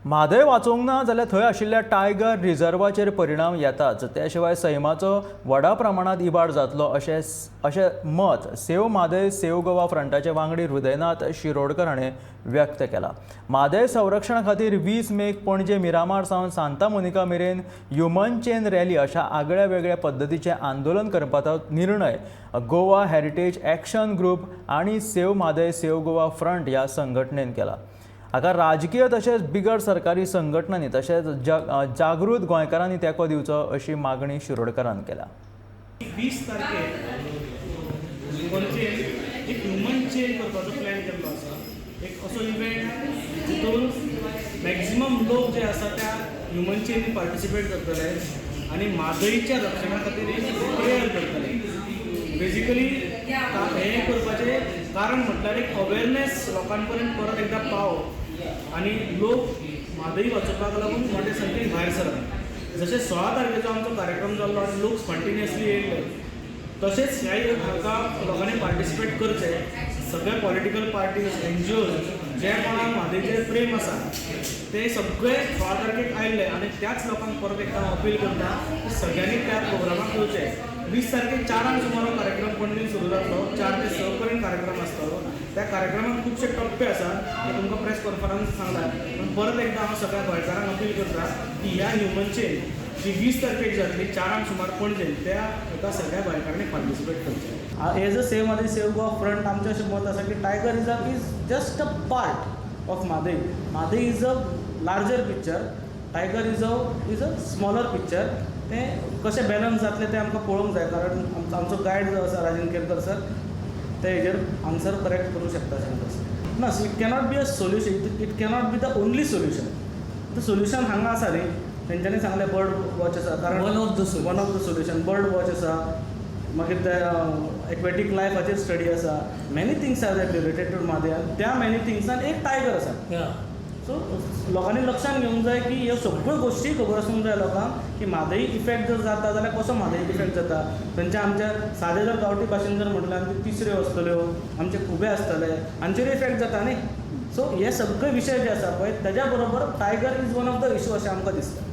म्हादय वाचोवंक ना जाल्यार थंय आशिल्ल्या टायगर रिझर्वाचेर परिणाम येताच, त्या शिवाय सैमाचो व्हडा प्रमाणांत इबाड जातलो अशें अशें मत सेव म्हादय सेव गोवा फ्रंटाचे वांगडी हृदयनाथ शिरोडकर हाणें व्यक्त केलां. म्हादय संरक्षणा खातीर 20 मेक पणजे मिरामार सावन सांता मोनिका मेरेन ह्युमन चेन रॅली अशा आगळ्या वेगळ्या पद्दतीचें आंदोलन करपाचो निर्णय गोवा हॅरिटेज एक्शन ग्रुप आनी save Mhadei save Goa front ह्या संघटनेन केला. हाका राजकीय तशेंच बिगर सरकारी संघटनांनी तशेंच जागृत गोंयकारांनी तेंको दिवचो अशी मागणी शिरोडकारान केल्या. 20 तारखेर पणजेन एक ह्युमन चेन करपाचो प्लॅन केल्लो आसा. एक असो इव्हेंट जितून मॅक्झिमम लोक जे आसा त्या ह्युमन चेनी पार्टिसिपेट करतले आनी म्हादईच्या रक्षणा खातीर एक प्रेयर करतले. बेजिकली हें करपाचें कारण म्हटल्यार एक अवेरनेस लोकां पर्यंत परत एकदां पावप आनी लोक म्हादई वाचोवपाक लागून मोठे संख्येन भायर सरप. जशें 16 तारखेचो आमचो कार्यक्रम जाल्लो आनी लोक स्पॉन्टेनियसली येयल्ले, तशेंच ह्या हाका लोकांनी पार्टिसिपेट करचें. सगळे पॉलिटिकल पार्टीज, एनजीओज, जे कोणाक म्हादयचेर प्रेम आसा ते सगळे 16 तारखेक आयिल्ले आनी त्याच लोकांक परत एकदां हांव अपील करता की सगळ्यांनी त्या प्रोग्रामाक येवचें. 20 तारखेक 4ांक सुमार हो कार्यक्रम पणजेन सुरू जातलो. 4 ते 6 पर्यंत कार्यक्रम आसतलो. त्या कार्यक्रमाक खुबशे टप्पे आसा, ते तुमकां प्रेस कॉन्फरन्स सांगला. पूण परत एकदां हांव सगळ्या गोंयकारांक अपील करता की ह्या ह्युमन चेन जी 20 तारखेक जातली 4ांक सुमार पणजेन, त्या एका सगळ्या गोंयकारांनी पार्टिसिपेट करचें. As a Save Mhadei Save Goa Front आमचें अशें मत आसा की Tiger Reserve is just a part of Mhadei. Mhadei is a larger picture, Tiger Reserve is a smaller picture. तें कशें बॅलन्स जातलें तें आमकां पळोवंक जाय, कारण आमचो गायड जो आसा राजन केरकर सर, ते हेजेर आन्सर करेक्ट करूंक शकता अशें म्हाका दिसता. ना, it cannot be a solution, it cannot be the only solution. The solution हांगा आसा न्ही, तेंच्यांनी सांगलें बर्ड वॉच आसा, कारण One of the solution. One of the solution bird watch आसा, मागीर ते एक्वेटीक लायफाचेर स्टडी आसा. Many things are that related to Mhadei. त्या मॅनी थिंग्सान एक टायगर आसा. सो लोकांनी लक्षात घेवंक जाय की ह्यो सगळ्यो गोश्टी खबर आसूंक जाय लोकांक की म्हादई इफेक्ट जर जाता जाल्यार कसो म्हादई इफेक्ट जाता. थंयच्या आमच्या सादे जर गांवठी भाशेन जर म्हटल्यार आमच्यो तिसऱ्यो आसतल्यो, आमचे खुबे आसतले, हांचेर इफेक्ट जाता न्ही. सो हे सगळे विशय जे आसा पळय, तेज्या बरोबर Tiger is one of the issue अशें आमकां दिसता.